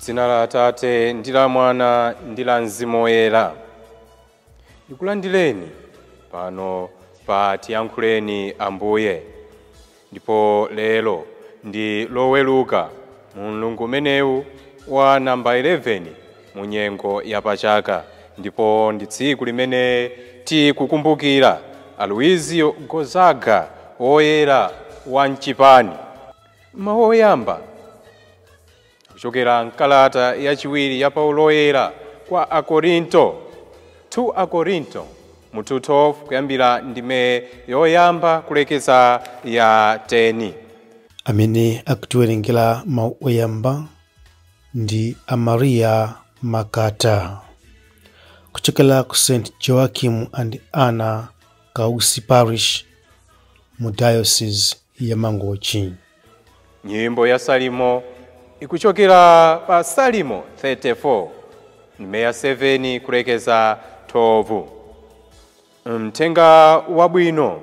Dzina la Atate ndi la Mwana ndi la Mzimu Woyera. Ndikulandireni pano pa Tiyankhuleni Ambuye. Ndipo lero ndi Loweruka mu mlungu umenewu wa namba 11 mu nyengo ya pachaka, ndipo ndi tsiku limene tikukumbukira Aloisio Gonzaga woyera wa mchipani. Mawu oyamba kuchokera mkalata yachiwiri ya Paulo woyera kwa Akorinto, 2 Akorinto mutu 12 kuyambira ndime yoyamba kulekeza ya 10. Amene akutiwerengera mawu oyamba ndi Amaria Makata kuchokera ku St Joachim and Anna Kausi Parish mu Diocese ya Mangochi. Nyimbo ya Salimo ikuchokera pa Salimo 34 ndime ya 7 kulekeza 12. Mthenga wabwino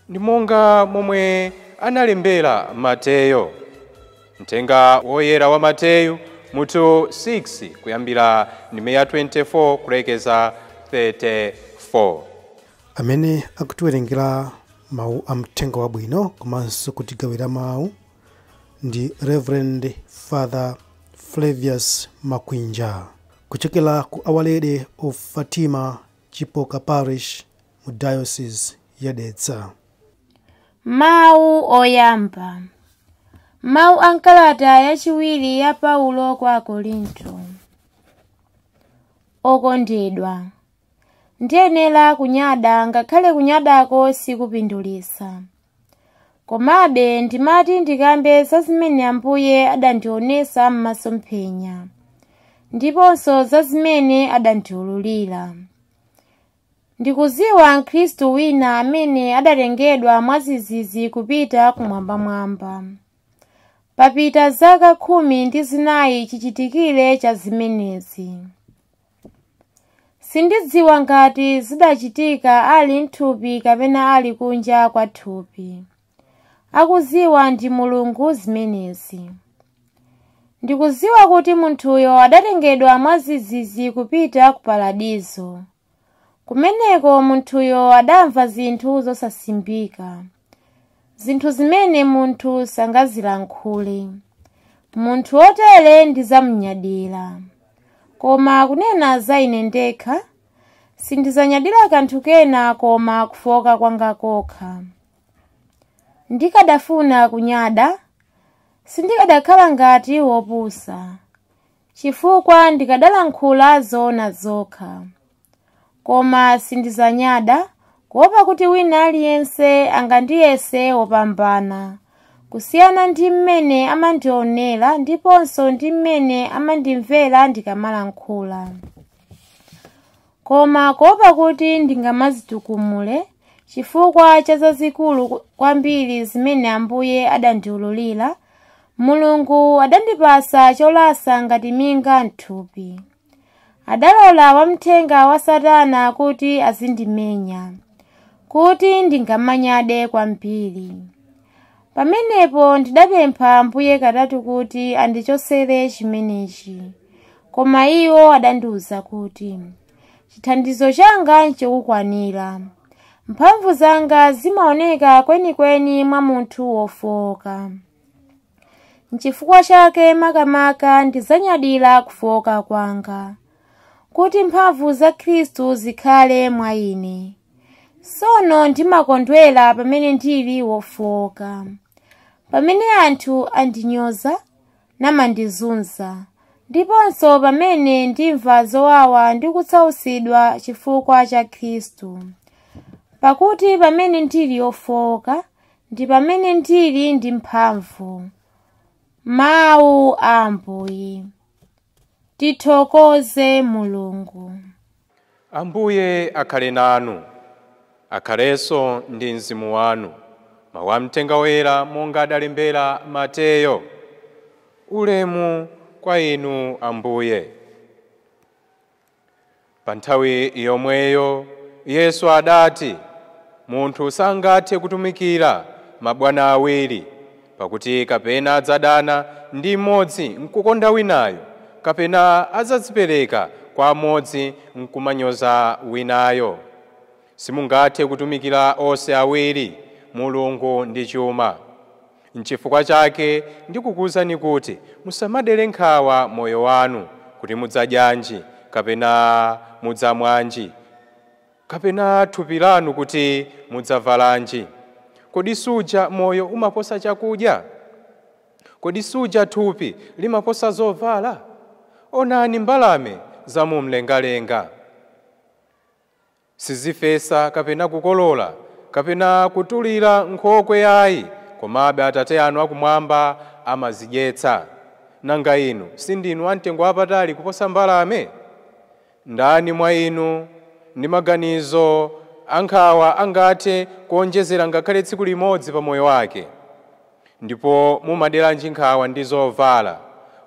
ndi monga momwe analembera Mateyo. Mthenga woyera wa Mateyu mutu 6 kuyambira ndime ya 24 kulekeza 34. Amene akutiwerengera mawu a mthenga wabwino komanso kutigawira mawu ndi Reverend Father Flavius Makwinja kuchokera ku Our Lady of Fatima Chipoka Parish mu Diocese ya Dedza. Mawu oyamba. Mawu a nkalata yachiwiri ya Paulo kwa Akorinto. Okondedwa, ndiyenera kunyada ngakhale kunyadako sikupindulitsa. Komabe ndimati ndikambe za zimene Ambuye adandionetsa m'masomphenya, ndiponso za zimene adandiwululira. Ndikudziwa Mkhristu wina amene adatengedwa mwadzidzidzi kupita kumwambamwamba. Papita zaka 14 chichitikire cha zimenezi. Sindidziwa ngati zidachitika ali m'thupi kapena ali kunja kwa thupi. Akudziwa ndi Mulungu zimenezi. Ndikudziwa kuti munthuyo adatengedwa mwadzidzidzi kupita ku paradizo. Kumeneko munthuyo adamva zinthu zosasimbika, zinthu zimene munthu sangazilankhule. Munthu wotere ndidzamunyadira. Koma kunena za ine ndekha, sindidzanyadira kanthu kena koma kufoka kwanga kokha. Ndikadafuna kunyada, sindikadakhala ngati wopusa, chifukwa ndikadalankhula zoona zokha. Koma sindidzanyada, kuopa kuti wina aliyense angandiyese wopambana, kusiyana ndi mmene amandionera ndiponso ndi mmene amandimvera ndikamalankhula. Koma kuopa kuti ndingamadzitukumule chifukwa cha zazikulu kwambiri zimene Ambuye adandiwululira, Mulungu adandipasa cholasa ngati minga m'thupi. Adalola wamthenga wa Satana kuti azindimenya, kuti ndingamanyade kwambiri. Pamenepo ndidapempha Ambuye katatu kuti andichotsere chimenechi, koma iwo adandiwuza kuti, chithandizo changa nchokukwanira. Mphamvu zanga zimaoneka kwenikweni mwa munthu wofowoka. Nchifukwa chake makamaka ndidzanyadira kufowoka kwanga, kuti mphamvu za Khristu zikhale mwa ine. Tsono ndimakondwera pamene ndili wofowoka, pamene anthu andinyoza namandizunza, ndiponso pamene ndimva zowawa ndi kutsautsidwa chifukwa cha Khristu. Pakuti pamene ndili wofowoka, ndi pamene ndili ndi mphamvu. Mawu a Ambuye. Tithokoze Mulungu. Ambuye akhale nanu, akhalenso ndi mzimu wanu. Mawu a mthenga woyera monga adalembera Mateyo. Ulemu kwa inu Ambuye. Pa nthawi yomweyo Yesu adati, munthu sangathe kutumikira mabwana awiri, Pakuti kapena adzadana ndi mmodzi nkukonda winayo, kapena adzadzipereka kwa mmodzi nkumanyoza winayo. Simungathe kutumikira onse awiri, Mulungu ndi chuma. Nchifukwa chake ndikukuwuzani kuti musamadere nkhawa moyo wanu, kuti mudzadyanji kapena mudzamwanji, kapena thupi lanu kuti mudzavalanji. Kodi suja moyo umaposa chakudya? Kodi suja thupi limaposa zovala? Onani mbalame zamumlengalenga, sizifesa kapena kukolola kapena kutulira nkhokwe ayi, komabe Atate anu akumwamba amazidyetsa. Nanga inu sindinu amtengo wapatali kuposa mbalame? Ndani mwa inu ndi maganizo ankhawa angathe kuonjezera ngakhale tsiku limodzi pa moyo wake? Ndipo mumaderanji nkhawa ndi zovala?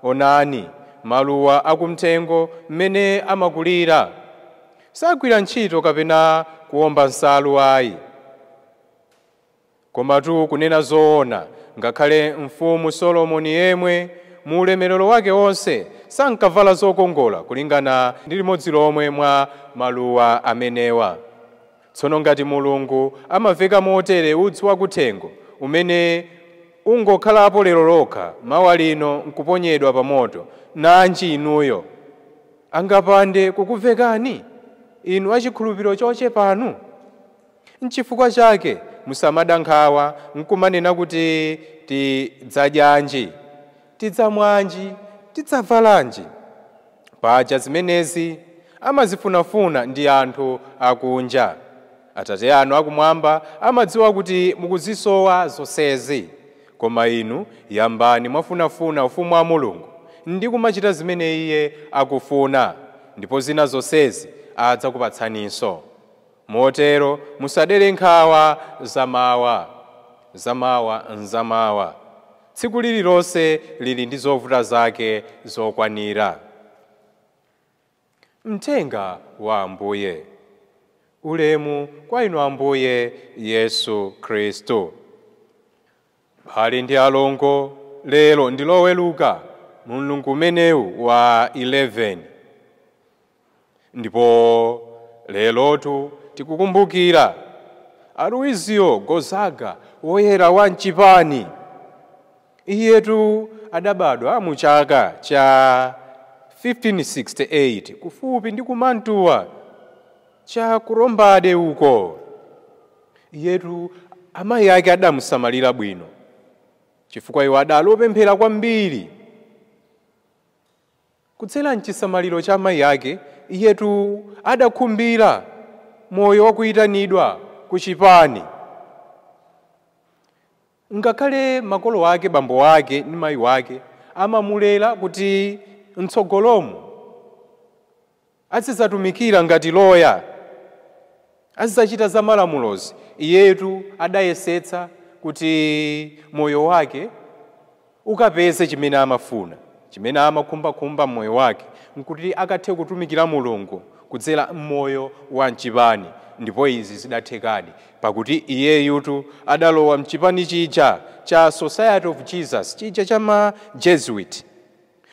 Onani maluwa akumthengo mmene amakulira, sagwira ntchito kapena kuwomba nsalu ayi. Komatu kunena zoona, ngakhale mfumu Solomoni yemwe mu ulemerero wake wonse sankavala zokongola kulingana ndi limodzi lomwe mwa maluwa amenewa. Tsono ngati Mulungu amaveka motere udzu wakuthengo umene ungokhalapo lero lokha, mawa lino nkuponyedwa pa moto, nanji inuyo angapande kukuvekani, inu achikhulupiriro chochepanu? Nchifukwa chake musamada nkhawa nkumanena kuti tidzadyanji, tidzamwanji, tidzavalanji. Paja zimenezi amazifunafuna ndi anthu akunja. Atate anu akumwamba amadziwa kuti mukuzisowa zonsezi. Koma inu yambani mwafunafuna ufumu wa Mulungu ndi kumachita zimene Iye akufuna, ndipo zina zonsezi adzakupatsaninso. Motero musadere nkhawa zamawa, zamawa nzamawa. Tsiku lililonse lili ndi zovuta zake zokwanira. Mthenga wa Ambuye. Ulemu kwa inu Ambuye Yesu Khristu. Abale ndi alongo, lero ndi Loweruka mulungu umenewu wa 11, ndipo lerotu tikukumbukira Aloizio Gonzaga, woyera wa mchipani. Iyetu adabadwa mu chaka cha 1568 kufupi ndi kumantuwa cha kurombade uko. Iyetu amayi ake adamusamalira bwino, chifukwa iwo adali opemphera kwambiri. Kudzera mchisamaliro cha amayi ake, iyetu adakhumbira moyo wakuyitanidwa ku chipani. Ngakhale makolo ake, bambo ake ndi mayi wake, amamulera kuti mtsogolomo azidzatumikira ngati loya, azidzachita za malamulozi, iyetu adayesetsa kuti moyo wake ukapeze chimene amafuna, chimene amakhumbakhumba mmoyo wake, nkuti akathe kutumikira Mulungu kudzera mmoyo wa mchipani. Ndipo izi zidathekadi, pakuti iyeyutu adalowa mchipani chija cha Society of Jesus, chija cha ma Jesuit.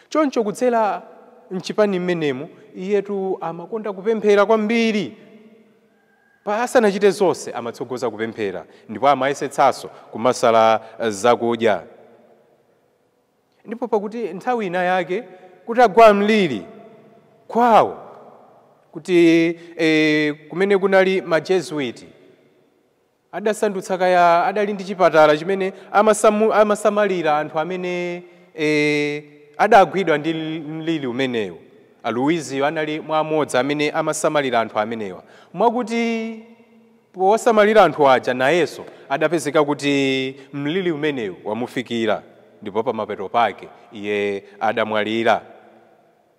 Choncho kudzera mchipani mmenemu, iyetu amakonda kupemphera kwambiri. Pa asanachite zonse amatsogoza kupemphera, ndipo amayesetsanso kumasala zakudya. Ndipo pakuti nthawi ina yake kutagwa mliri kwawo, kuti kumene kunali ma Jesuit adasandutsa kaya adali ndi chipatala chimene amasamalira anthu amene adagwidwa ndi mliri umenewu. Aloizio anali mwa amodzi amene amasamalira anthu amenewa, mwakuti powasamalira anthu aja nayenso adapezeka kuti mliri umenewu wamufikira, ndipo pamapeto pake iye adamwalira.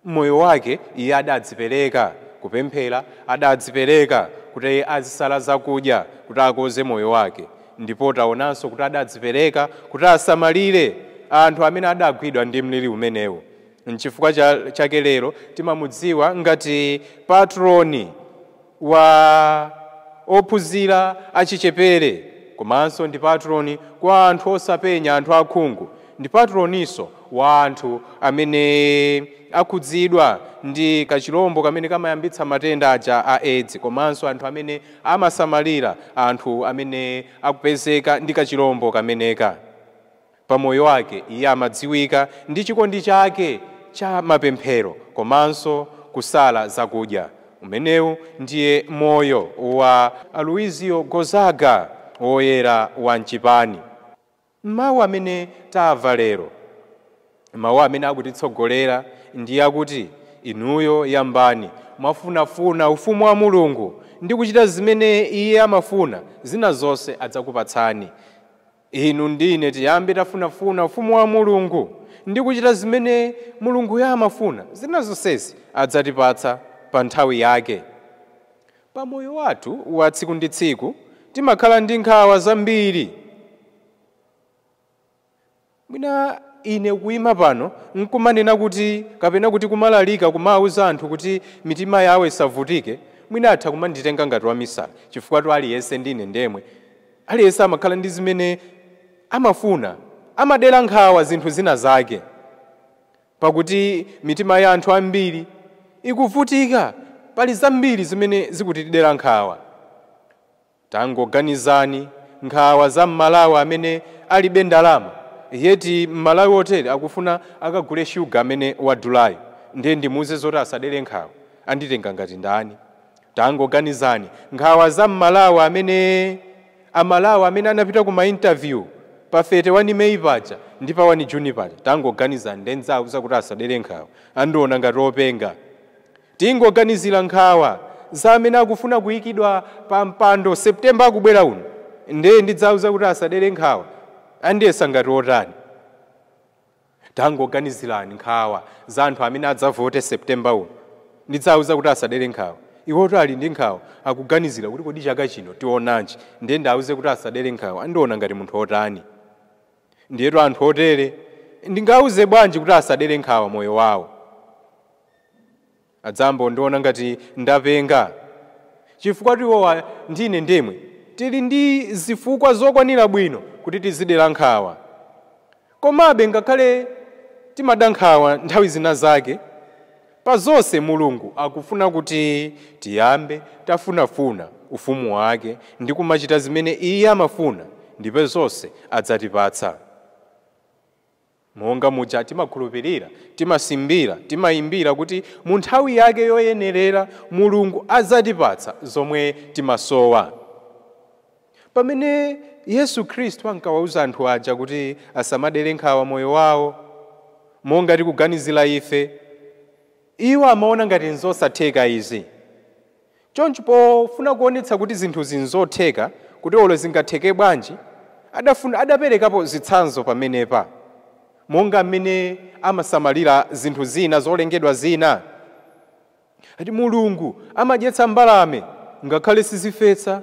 Moyo wake iye adadzipereka kupemphera, adadzipereka kuti azisala zakudya kuti akoze moyo wake, ndipo taonanso kuti adadzipereka kuti asamalire anthu amene adagwidwa ndi mliri umenewu. Nchifukwa chake lero timamudziwa ngati patroni wa ophunzira achichepere Komanso ndi patroni kwa anthu osapenya, anthu akhungu. Ndi patroninso wa anthu amene akhudzidwa ndi kachilombo kamene kamayambitsa matenda aja a AIDS, komanso anthu amene amasamalira anthu amene akupezeka ndi kachilombo kameneka. Pamoyo wake iye amadziwika ndi chikondi chake cha mapemphero komanso kusala zakudya. Umenewu ndiye moyo wa Aloisio Gonzaga, woyera wa mchipani. Mawu amene tamva lero, mawu amene akutitsogolera ndiye akuti inuyo yambani mwafunafuna ufumu wa Mulungu ndi kuchita zimene iye amafuna, zina zonse adzakupatsani. Inu ndine tiyambe tafunafuna ufumu wa Mulungu ndi kuchita zimene Mulunguyo amafuna, zina zonsezi adzatipatsa pa nthawi yake. Pamoyo wathu wa tsiku ndi tsiku timakhala ndi nkhawa zambiri. Mwina ine kuyima pano nkumanena kuti kapena kuti kumalalika kumawuza anthu kuti mitima yawo isavutike, mwina atha kumanditenga ngati wamisala, chifukwa tu aliyense ndine ndemwe, aliyense amakhala ndi zimene amafuna, amadera nkhawa zinthu zina zake, pakuti mitima ya anthu ambiri ikuvutika. Pali zambiri zimene zikutidera nkhawa. Tangoganizani nkhawa za Mmalawi amene alibe ndalama, yeti Mmalawi otere akufuna akagule shuga amene wadulayo, ndiye ndimuze zoti asadere nkhawa, anditenga ngati ndani? Tangoganizani nkhawa za Mmalawi amene Amalawi amene anapita kuma interview pa 31 Meyi paja ndi pa 1 Juni paja. Tangoganizani ndenzauza kuti asadere nkhawa, andiona ngati openga. Tingoganizira nkhawa za amene akufuna kuyikidwa pa mpando Septemba akubwera uno, ndiye ndidzauza kuti asadere nkhawa, andiyesa ngati otani? Tangoganizirani nkhawa za anthu amene adzavote Septemba uno, ndidzauza kuti asadere nkhawa, iwoto ali ndi nkhawa, akuganizira kuti kodi chaka chino tionanji, ndiye ndauze kuti asadere nkhawa, andiona ngati munthu otani? Ndiyetu anthu otere ndingauze bwanji kuti asadere nkhawa moyo wawo? Adzambo ndiona ngati ndapenga, chifukwa iwowa ndine ndemwe tili ndi zifukwa zokwanira bwino kuti tizidera nkhawa. Komabe ngakhale timada nkhawa nthawi zina zake, pa zonse Mulungu akufuna kuti tiyambe tafunafuna ufumu wake ndi kumachita zimene iye amafuna, ndipo zonse adzatipatsa. Monga muja timakhulupirira, timasimbira, timayimbira kuti mu nthawi yake yoyenerera Mulungu adzatipatsa zomwe timasowa. Pamene Yesu Khristu ankawauza anthu aja kuti asamadere nkhawa moyo wawo, monga tikuganizira ife, iwo amaona ngati nzosatheka izi. Choncho pofuna kuonetsa kuti zinthu zinzotheka, kuti olo zingatheke bwanji, adaperekapo zitsanzo pamenepa, monga mmene amasamalira zinthu zina zolengedwa zina. Ati Mulungu amadyetsa mbalame ngakhale sizifesa,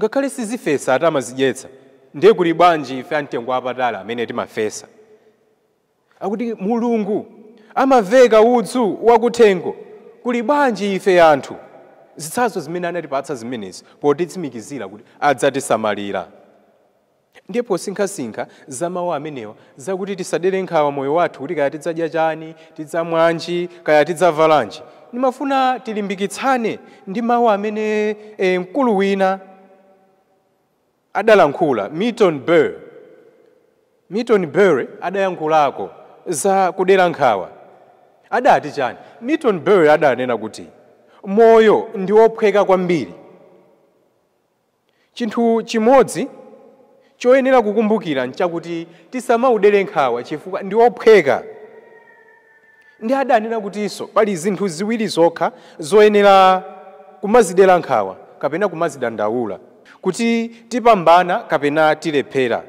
ngakhale sizifesa ati amazidyetsa, ndiye kuli bwanji ife amtengo apatali amene timafesa? Akuti Mulungu amaveka udzu wakuthengo, kuli bwanji ife anthu? Zitsanzo zimene anatipatsa zimenezi potitsimikizira kuti adzatisamalira. Ndiye posinkhasinkha za mawu amenewa, zakuti tisadere nkhawa moyo wathu kuti kaya tidzadya chani, tidzamwanji, kaya tidzavalanji, ndimafuna tilimbikitsane ndi mawu amene mkulu wina adalankhula, Milton Berle. Milton Berle adayankhulako za kudera nkhawa. Adati chani? Milton Berle adanena kuti moyo ndi wophweka kwambiri. Chinthu chimodzi choyenera kukumbukira nchakuti tisamaudere nkhawa chifukwa ndi wophweka. Ndi adanena kutinso pali zinthu ziwiri zokha zoyenera kumazidera nkhawa kapena kumazidandaula, kuti tipambana kapena tilephera.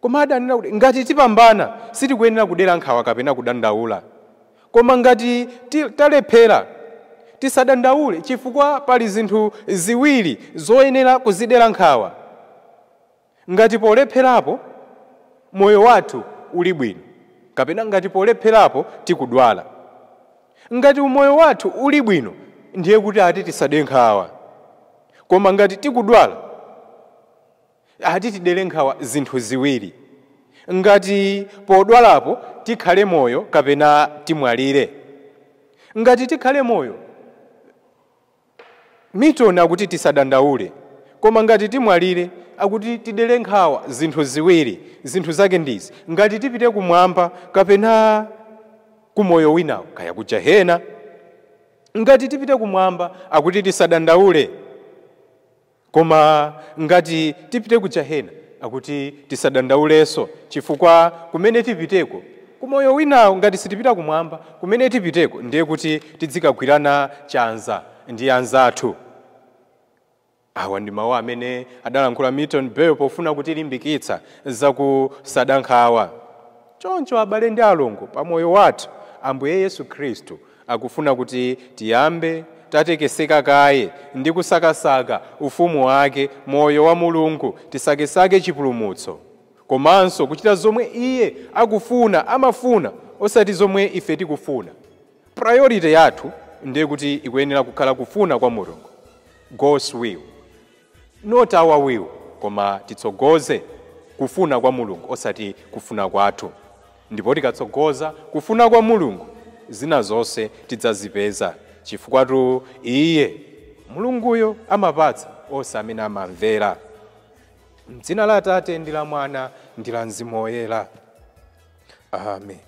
Koma adanena kuti ngati tipambana sitikuyenera kudera nkhawa kapena kudandaula, koma ngati talephera tisadandaule chifukwa pali zinthu ziwiri zoyenera kuzidera nkhawa. Ngati polepherapo moyo wathu uli bwino, kapena ngati polepherapo tikudwala. Ngati umoyo wathu uli bwino ndiye kuti ati tisade nkhawa, koma ngati tikudwala Ati tidere nkhawa zinthu ziwiri: ngati podwalapo tikhale moyo kapena timwalire. Ngati tikhale moyo, Milton akuti tisadandaule, koma ngati timwalire akuti tidere nkhawa zinthu ziwiri. Zinthu zake ndizi: ngati tipite kumwamba kapena kumoyo winawo, kaya ku jahena. Ngati tipite kumwamba akuti tisadandaule, koma ngati tipite ku jahena akuti tisadandaulenso, chifukwa kumene tipiteko kumoyo winawo, ngati sitipita kumwamba, kumene tipiteko ndiye kuti tidzikagwirana chanza ndi anzathu. Awa ndi mawu amene adalankhula Milton Bell pofuna kutilimbikitsa zakusada nkhawa. Choncho abale ndi alongo, pamoyo wathu Ambuye Yesu Khristu akufuna kuti tiyambe tatekeseka kaye ndi kusakasaka ufumu wake, moyo wa Mulungu, tisakesake chipulumutso, komanso kuchita zomwe iye akufuna, amafuna, osati zomwe ife tikufuna. Priority yathu ndiye kuti ikuyenera kukhala kufuna kwa Mulungu, God's will, not our will, koma titsogoze kufuna kwa Mulungu osati kufuna kwathu. Ndipo tikatsogoza kufuna kwa Mulungu, zina zonse tidzazipeza, chifukwatu iye Mulunguyo amapatsa onse amene amamvera. Mdzina la Atate ndi la Mwana ndi la Mzimu Woyera, amen.